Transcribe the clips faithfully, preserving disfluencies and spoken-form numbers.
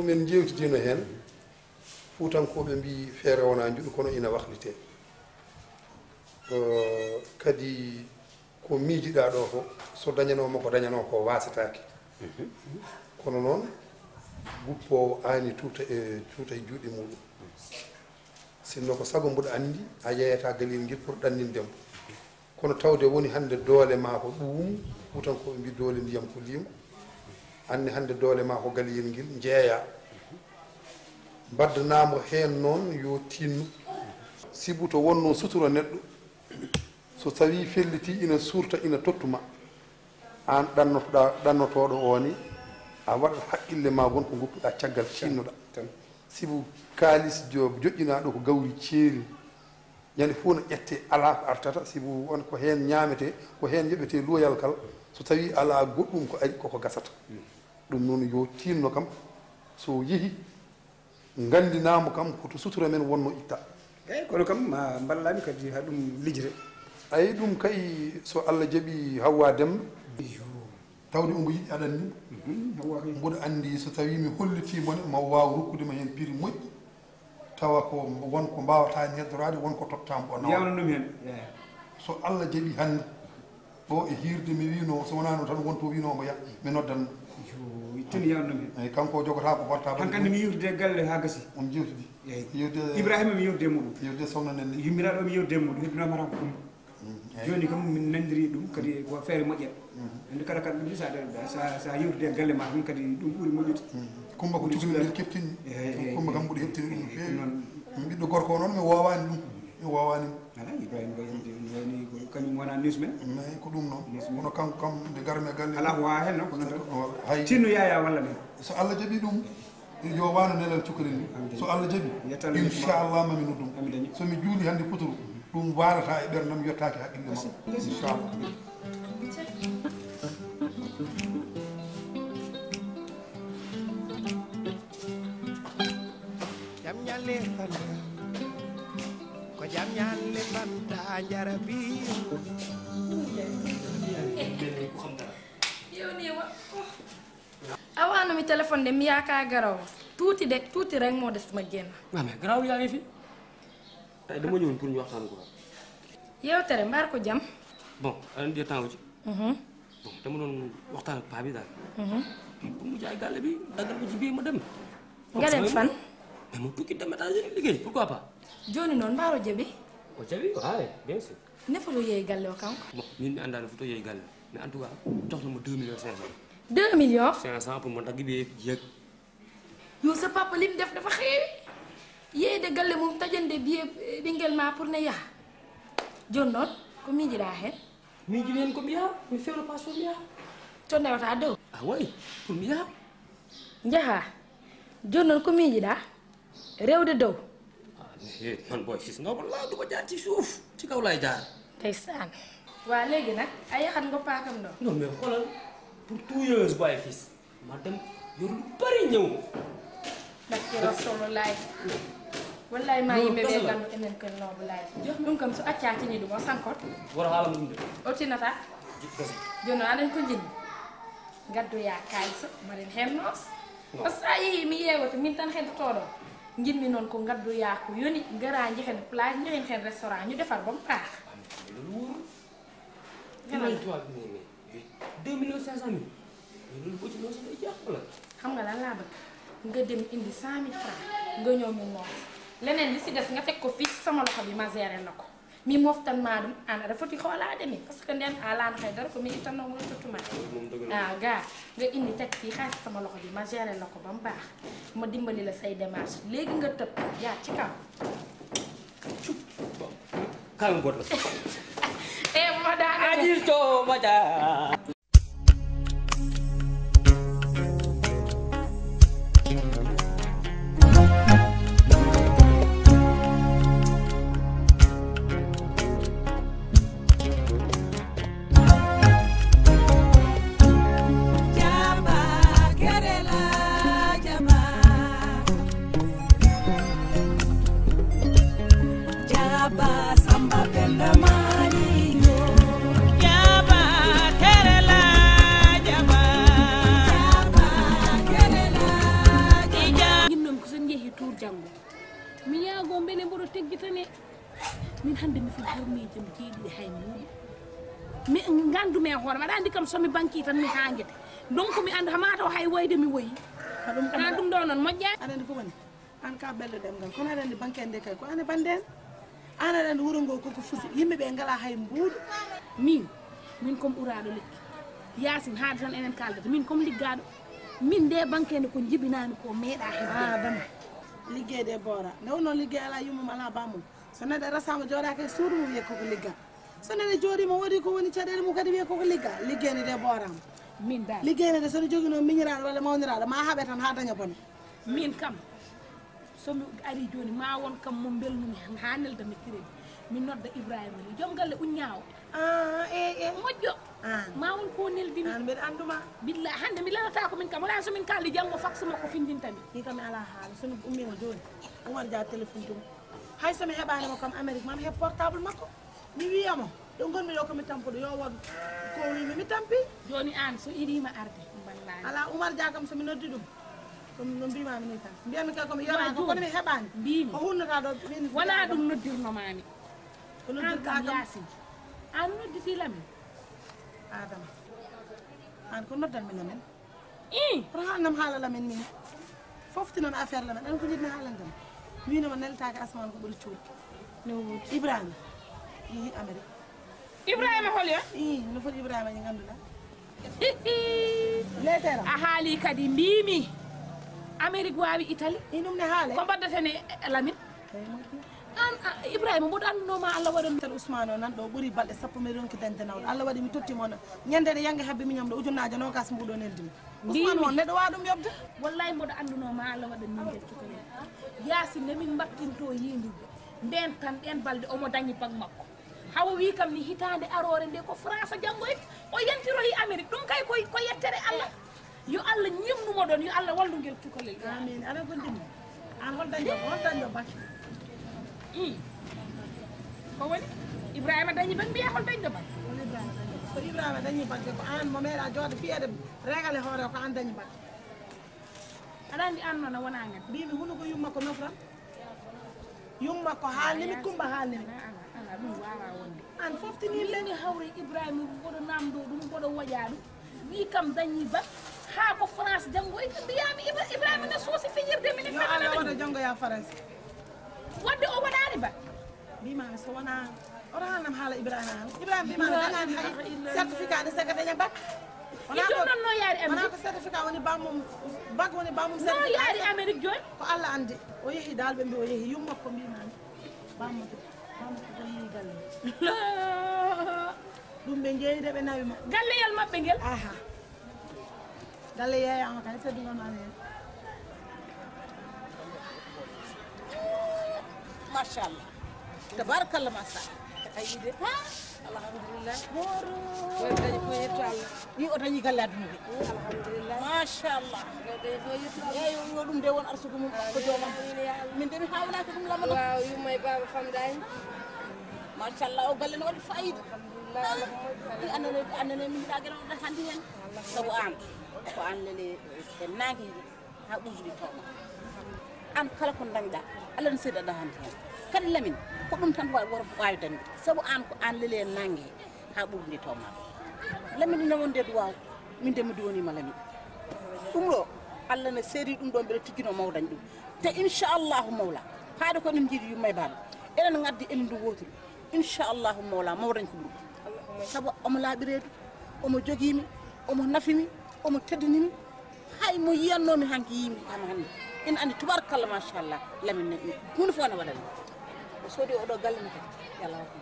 En njeewtidino heen, Fuutankooɓe mbiyi feere wonaa njuɗo, kono ina wahlitee. Eh, kadi ko miijiɗaa ɗo ko, so dañanoo ma ko dañanoo ko, waasetaake. Kono noon, guppoowo aani tuuta e, tuuta e juuɗe muuɗum. Sinno ko sago mboɗo anndi a yeeyata galiyel ngel pour ɗanninde mo. Kono tawde woni hannde doole maa ko ɗuum, Fuutankooɓe mbi doole ndiyam ko liingu. Anne hannde doole maa ko galiyel ngel njeeyaa. Mbaddanaamo heen noon yo tiinnu. Sibu to wonnoo sutura neɗɗo, so tawii fellitii ina suurta ina tottu ma, aan ɗannotoɗaa, ɗannotooɗo oo ne, a waɗat haqqille maa won ko ngoppuɗaa caggal ciinnoɗaa. Sibu kaalis jo-, joƴƴinaaɗo ko gawri ceeri. Ñande fof no ƴettee, alaa ko artata, sibu won ko heen ñaametee, ko heen yoɓetee luwayal kal, so tawii alaa goɗɗum ko ari, koko gasata. Ɗum noon yo tiinno kam, so yehi, nganndinaamo kam ko to sutura men wonno itta. Eeyi, kono kam ma mballami kadi haa ɗum lijre. Ayi, ɗum kay, so Allah jaɓi, Hawwa Demba. Iyo. Tawde omo yiɗi aɗan ni. Mhm, Hawwa kay. Mboɗo anndi so tawii mi hollitii mo ne, ma waaw rokkude mo heen piri moƴƴi. Tawa ko won ko mbaawata heen heddoraade, won ko tottaama o nawa. Yawnan ɗum heen. Eeyi. So Allah jaɓi hannde, ɗo e hiirde mi wiino, so wonaa noon tan won to wiino omo yaha, mi noddan mo. Yo, tun yawnan ɗum heen. Eeyi, kanko o jogotaa ko portable. Hankadi mi yiwtude e galle haa gasi. On njeewtidi. Eeyi. Yiwde Ibrahima mi yiwtude e muɗum. Yiwde sohna nen ni. Yummiraaɗo mi yiwtude e muɗum, heddunoo mata ko ɗum. Mm, eeyi. Jooni kam min nanndiri ɗum kadi ko feere moƴƴere. Mm. Andi kala kala ɗum sa, sa, sa yewtide e galle ma tan kadi ɗum ɓuri moƴƴude. Mm. Kumba ko cukalel ngel keptini. Eeyi, eeyi, Kumba kam eeyi. Mboɗo heɓtini ɗum no feewi. Noon. Mm, ɓiɗɗo gorko o noon mi woowaani ɗum. Mi woowaani ɗum. Alaa, Ibrahima Ba yonde no wayni ko kañum wona news men. Mm, eeyi, ko ɗum noon. News men. Kono kanko kam nde garmi e galle. Alaa ko waawa heen noon, ko noon tan. Hay. Tinno Yaya walla men. So Allah jaɓi ɗum, yo waano nelal cukalel ni. Amin dañi. So Allah jaɓi, yettal Allah inchallah mami noddum. Amin dañi. So mi juuli hannde futuro, ɗum waarata e ɓerndam, yottaaki haqqille makko. Merci. Inchallah. Jam ñalle fanda. Ko jam ñalle fanda jarabi. Yow ni wa. Awa no mi téléphone de mi yaaka garawo. Tuuti de, tuuti rek moo des ma génn. Waaw, mais garaawul, yaa ngi fi. Tey dama ñëwoon pour ñu waxtaan quoi. Yewtere mbaar ko jam. Bon, aɗa anndi temps o ci. Mhm. Bon, dama doon waxtaan ak paa bi daal. Mhm. Pour mu jaay gàlle bi, daggal ma ci biir ma dem. Nga dem fan? Mais ma tukki dem États-Unis liggéey, pourquoi pas? Jooni noon mbaaro jaɓi? O jaɓi, waaye, bien sûr. Ne foto yeeyi galle o kanko? Bon, min mi anndaano foto yeeyi galle. Mais en tout cas, jox na ma deux millions cinq cents. Deux millions? Cinq cents pour ma dagg bi yéeg. Yo, sa papa lim def dafa xeewi. Yeeyde galle mum, taƴande biye, eh, ɓinngel ma pour ne yaha. Jooni noon, ko miijiɗaa heen? Miijiɗen ko mi yaha, mi fewna passeport mi yaha. To ndewata dow? Ah oui, pour mi yaha. Njaha. Jooni noon ko miijiɗaa? Rewde dow. Ah, he, man boy, fis, no, wallaahi, du ma jaar ci suuf, ci kaw laay jaar. Ndeysaan. Waa, léegi nag, a yaxat ngoppaakam ɗo? Non, mais xoolal, pour two years, boy, fis, ma dem yor lu bari ñëw. Barke Rasulullaay. Wallaay, maa yimɓe ɓe gandu enen ken noobu laay. Ɗum kam, so accaa tini ɗum, o sankot. Woro haala mum de. O tinata. Gasi. Jooni noon, aɗen ko njinmi. Ngaddoyaa kaalis o, mbaɗen heen noos. Non. Par ce que a yehii, mi yeewoto, min tan heddotooɗo. Njiɗmi noon ko ngaddoyaa ko yoni, ngaraa njehen plage, njehen heen restaurant, ñu defar ba mu baax. Loolu wóorul. Hela. Imagine-toi, mais, mais, deux millions cinq cent mille. Mais loolu boo ci noosee day jeex wala? Xam nga lan laa bëgg? Nga dem indi cent mille francs, nga ñëw ñu noos. Leneen li si des nga teg ko fii ci sama loxo bi, ma gérer la ko. Mi moftan maa ɗum, aan aɗa foti hoolaade mi, par ce que ndeen a alaano hay dara, ko mi ittanoo mo, mi tottu ma. Loolu moom dëgg la. Ah, gaa, nga indi teg fii xaalis sama loxo bi, ma gérer la ko ba mu baax, ma dimbali la say démarche. Léegi nga tëb, jaar ci kaw. Bon, kaay ma boot la. Eh, bu ma daanee. Adil to ma jaar. Jaba Samba Penda Malingo. Jaba Kerela Ko mbele mboɗo teggitane. Min hannde mi foti hormeeji am jeeɗiɗi hay mbuuɗi. Mi nganndu mi e hoore am. Aɗa anndi kam so mi banki tan mi haangete. Donc mi anndu hamaata o hay woyde mi woyi. Ka ɗum kam. Ɗum ɗo noon moƴƴaani. Aɗa anndi ko woni? Aan ka belɗo ɗemngal. Kono aɗa anndi banke nde kay ko aan e bande en. Aan aɗa anndi wuro ngo koko fusi. Yimɓe ɓe ngalaa hay mbuuɗi. Min, min comme uraaɗo lekki. Yaasin haade tan enen kaaldata. Min comme liggaaɗo. Min nde banke nde ko jibinaami ko meeɗa heɓde. Adama. Liggey de boora. Nde wonno liggey alaa yummum alaa bammum. So neɗɗo resama jooɗaaka e suudu mum wiye koko ligga. So neɗɗo jooɗiima woodi ko woni caɗeele mum kadi wiye koko ligga. Liggey ne de booraama. Min dal. Liggey ne de so no joginoo miñiraaɗo walla mawniraaɗo ma haɓe tan haa daña bone. Min kam so mi ari jooni ma won kam mo mbelnumi haa nelda mi crédit. Mi nodda Ibrahima ni joom galle uññaa o. Ah, e e. Moƴƴo. An. Ma won ko neldimi. An mbeɗa annduma. Billa hannde mi lelata ko min kam wala so min kaldi janngo fax makko findinta mi. Ni kam mi alaa haala so mi ummiima jooni. Umar Dia téléphone tum. Hay so mi heɓaani mo kam Amérique ma mi heɓ portable makko. Mi wiya mo ɗo ngonmi ɗo ko mi tampuɗo yo wood ko wimi mi tampi. Jooni aan so iɗiima arde mballani. Alaa Umar Dia kam so mi noddi ɗum. Ɗum no mbimaami ni tan mbiyatmi kay komi yona ko kono mi heɓaani. Mbimi ko hunnata ɗo min wona ɗum noddirnomaami. Ko noddirɗa kam Yaasin. Aan nodditi Lamin. Adama. Aan ko noddanmi Lamin. I. Koto haalnam haala Lamin min. Foftinon affaire Lamin. Aan ko njiɗmi haalande ma. Wiinoma neltaaka asmaan ko ɓuri cuurki. No woodi. Ibrahima. Yehi Amérique. Ibrahima hol yo? I, no foti Ibrahima je ngannduɗaa. Letere. A haali kadi mbimi. Amérique waawi Italie. I ɗum ne haale. Ko mbaddata ne Lamin? An Ibrahima mboɗo annduno ma Allah waɗan. Tan Ousmane o nan ɗo ɓuri balɗe sappo mi ronki dañde nawɗo Allah waɗi mi totti mo. Ñande ɗe yanga habbi miñam ɗo ujunnaajo nogas mbuɗo neldimi. Ousmane on neɗɗo wawa ɗum yoɓde. Wallahi mboɗo annduno ma Allah waɗan min ngel cukalel. Yaasin ne min mbattinto yiidude nden tan ɗen balɗe omo dañi bag makko. Hawa wi kam ni hitaande aroore nde ko France janngoyde o yantiroyi Amérique ɗum kay koy ko yettere Allah. Yo Allah ñimnu mo ɗon yo Allah wallu ngel cukalel. Amin aɗa gondi mo. An hol dañɗo hol dañɗo bak? I ko woni? Ibrahima dañi bak mbiya hol dañɗo bak? Hol Ibrahima dañi so Ibrahima dañi bak de ko an mo meeɗa jooɗo fiyede regale hoore ko an dañi bak. Aɗa andi an noon a wona ngan mbimi hunu ko yumma ko nofran. Yumma ko haalnimi kumba haalnimi. Ɗum wawa wonde. An foftini min mi hawre Ibrahima mboɗo namdo ɗum mboɗo waƴa ɗum wi kam dañi ba ha ko France janngo e mbiyami Ibra- Ibrahima ne suusi fijirde mine yo Allah waɗa janngo ya France. Wadde o waɗani ba mbima so wona oto haalnam haala Ibrahima an Ibrahima mbima dañani hay certificat de seka daña bac. Wona ko non no yaari Amérique wona ko certificat woni bammum bac woni bammum no yaari Amérique joni. Ko Allah andi o yehi dal ɓe mbi o yehi yumma ko mbimami bamma ko bamma ko yehi galle. Ɗum ɓe jeeyi de ɓe nawi mo galleyal maɓɓe ngel. Aha. Galle yeeyama kay teddugol ma ne. Machallah. Tabarakallah machallah. Ayide ha. Alhamdulillah. Woro. Woro dañi ko yetto Allah. Ni o dañi galle aduna de. Alhamdulillah. Machallah. Woro dañi ko yetto Allah. Eyi yo ɗum de won arsugu mum ko joomam. Min de mi hawlaka ɗum lamano. Waaw yumma e baaba famdani. Machallah o galle no waɗi fayida. Alhamdulillah. Annene annene min daguel on hande hen. Sabu an ko an lele e nangue. Ha ɓurdi toma an kala ko dañɗa Allah ne seeɗi aɗa hande hen kadi lamin ko ɗum tan wawi woto wawi dañde saabu an ko an leli e nangue ha ɓurdi toma lamin ina wonde duwaw min de mi donima lamin ɗum ɗo Allah ne seedi ɗum ɗo mbeɗa tijjino maw dañ ɗum te inchallahu mawla haade ko eɗen jiidi yumma e baaba eɗen gaddi enen ndu wotiri inchallahu mawla maw dañ ko ɓurɗo saabu omo laaɓi reedu omo jogimi omo nafimi omo teddinimi hay mo yiyannomi hanki yimi kama hande ina andi tubarkalla machallah lamin ne hunde fof ne waɗani o soodi oɗo galle ne kadi yalla hokku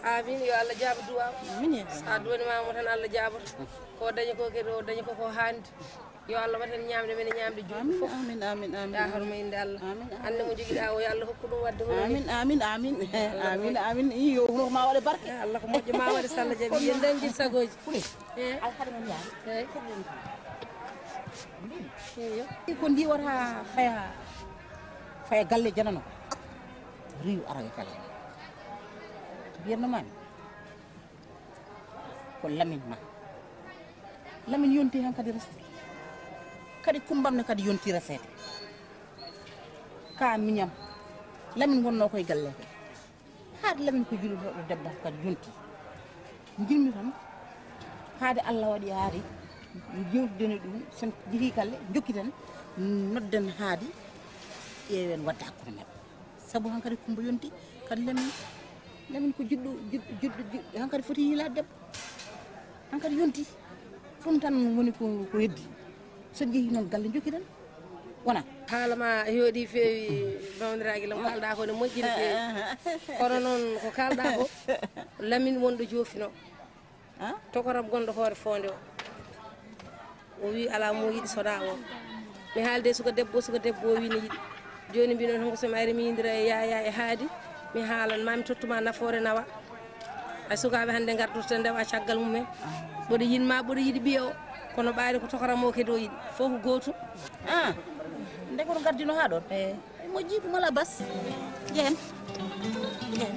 amin yo allah jaabo duwaw amin ya sa duwanimamo tan allah jaaboto ko dañi ko kadi o dañi koko hande yo allah waɗ hen ñamde men e ñamde julɓe fof amin amin amin ya horma inde allah amin ande mo jogiɗa o yo allah hokku ɗum wadde mo amin amin amin amin amin iyo hunoko ma waɗe barke allah ko moƴƴo ma waɗe salla jaaɓi yen dañjin sagoji Alhaɗa men yaade. Ko ndi wata faya faya galle janano. Riyu ara e kala. Biyannoma mi. Ko lamin ma. Lamin yonti han kadi resti. Kadi kumbam ne kadi yonti resede. Ka miñam. Lamin wonnoo koye galle he. Haade Lamin ko julɗo debbo kadi yonti. Njimmi tan haade Allah waɗi haade. Jewtidene ɗum sen jehi galle jokkiten nodden haade ƴeewen wadde hakkunde men. Sabu hankadi Kumba yonti kadi Lamin. Lamin ko jiɗɗo jiɗɗo jiɗɗo jiɗɗo hankadi foti yiilaade debbo. Hankadi yonti. Ɗum tan woni ko ko heddi. So jehi noon galle jokki tan wona. Haala ma yooɗi feewi mawniraaji lam kalɗa ko ne moƴƴi no feewi. Kono noon ko kalɗa ko Lamin wonɗo joofino. Tokoram gonɗo hoore foonde o. O wi ala mo yiɗi sona o. Mi haalde suka debbo suka debbo o wi ne yiɗi. Joni mbi noon honko somi ari mi yindira e yaya e haadi mi haalan ma mi tottuma nafoore nawa. Ay sukaaɓe hannde ngartorte ndewa caggal mumen. Mboɗo yinma mboɗo yiɗi ɓiya o. Kono ɓaari ko tokoram o kadi o yiɗi fof ko gootum. Ah, nde kono gardino haa ɗon. Eyi. Moƴƴi ɗum ala bas. Jehen. Jehen.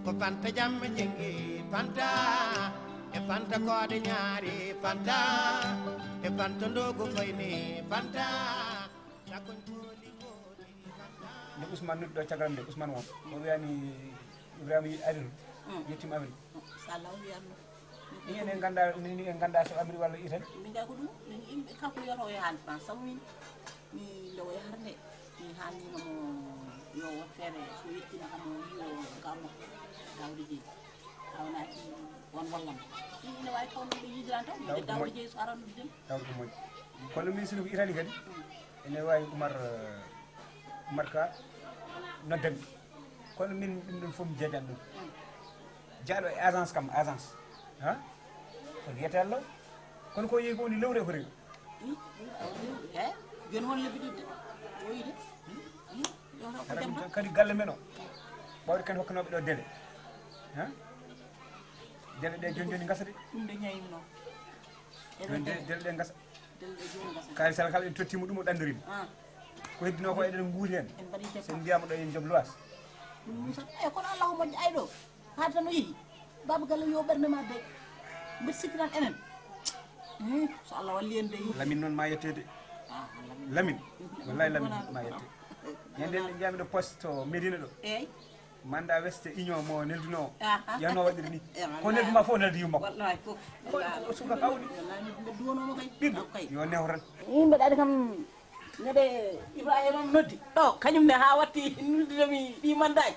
Ko Fanta jamma jengi Fanta. E Fanta koode ñaari Fanta. E Fanta ndogu fayni Fanta. Takoñ pooli woodi Fanta. Nde Ousmane noddi ɗo caggal nde Ousmane won o wiyani Ibrahima yi avril yettima avril. Sala o wiyatno. Ni en en ganda ni en ganda so amri walla itan. Min ga ko ɗum min yimɓe kanko yoto o yahan France sabu min mi nde o yahata nde mi haalnino mo yo wot feere so yettina kam o yi o gamo dawde jeeyi. Awnaki on wallam ina wawi taw noɓe yidiran taw ɓe dawde jeeyi so aran ɗum. Tawde ko moƴƴi. Kono min sino ko Italie kadi ene wawi Oumar Oumar Ka noddanmi. Kono min ɗum ɗum fof mi jajan ɗum. Jaaɗo e agence kam agence ha ko wiyete law. Kono ko yehi ko woni lewre ko rewi. Joni won lebbi ɗiɗi o yide. Kadi galle men o ɓawde ken hokkanoɓe ɗo dele. Dele ɗe joni joni gasa de. Ɗum de ñayimno. Joni de dele ɗe gasa. Dele ɗe joni gasa. Kaari sala kala en tottima ɗum o ɗandirima. Ko heddino ko eɗen guuri hen. Sen mbiyama ɗo en job lois. Ɗum musat e kono Allah ko moƴƴo ay ɗo. Haade tan o yehi. Baba galle yo ɓernde ma de. Mbeɗa sikki tan enen. So Allah walli en de. Lamin noon ma yettede. Lamin. Wallahi Lamin ma yette. Ñande nde mbiyami ɗo poste to Medina ɗo. Eyyi. Manda weste union mo nelduno. Yano waɗiri ni. Ko nelduma fof neldi yumma ko. Wallahi fof. Ko suka kawɗi. Ɓiɗɗo yo neho tan. Yimɓe ɗaɗi kam nede Ibrahima noddi ɗo kañum ne ha watti noddiɗomi ɗi mandaji.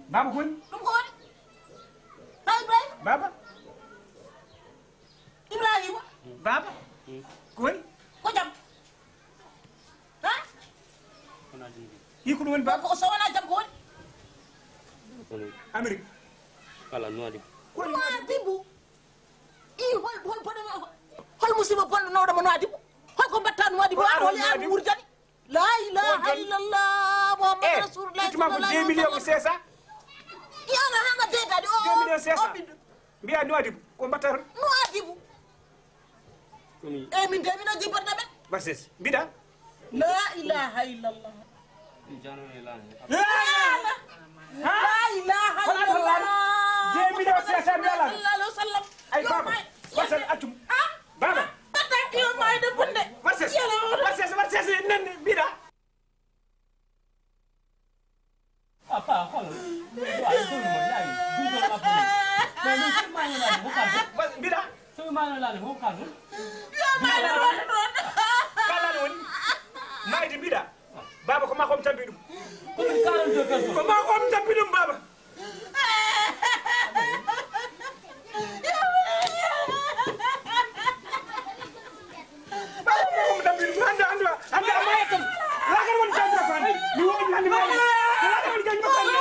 Baba koni? Ɗum ko woni? Ha Ibrahima? Baba. Ibrahima. Baba. Ko woni? Ko jam. Ha? Iko ɗum woni baba? Ko so wona jam ko woni? Amérique. Ala noadi. Ko noadibu. I hol hol bodo hol musiba bonno nawda mo noadibu. Hol ko mbatta noadibu? Hol ya murjani? La ilaha illallah Muhammad Rasulullah. Itima ko deux millions ko sesa. Yana hanga dedadi o. Deux millions sesa. Mbiya noadibu ko mbatta. Noadibu. E min de mino jibbata ɓe. Barses mbiɗa. La ilaha illallah. La ilaha illallah. Deux millions sesa mbiya la. Sallallahu alaihi wasallam. Ay baba. Barses atum. Baba. Tata yo mayde bunde. Barses. Barses barses nen mbiɗa. Apa hol. Ay dum mo yayi. Dum do la bunde. Ko ni sima ni la ko ka. Mbiɗa. Sima ni la ko ka. Kala woni. Mayde mbiɗa. Baba ko ma ko mi tampi ɗum. Ko min quarante-deux personnes. Ko ma ko mi tampi ɗum baba. Baba ko mi tampi ɗum hande hande hande amma yettam. Lakar woni jangiro ko hande. Mi woni hande mi woni. Lakar woni jangiro ko hande.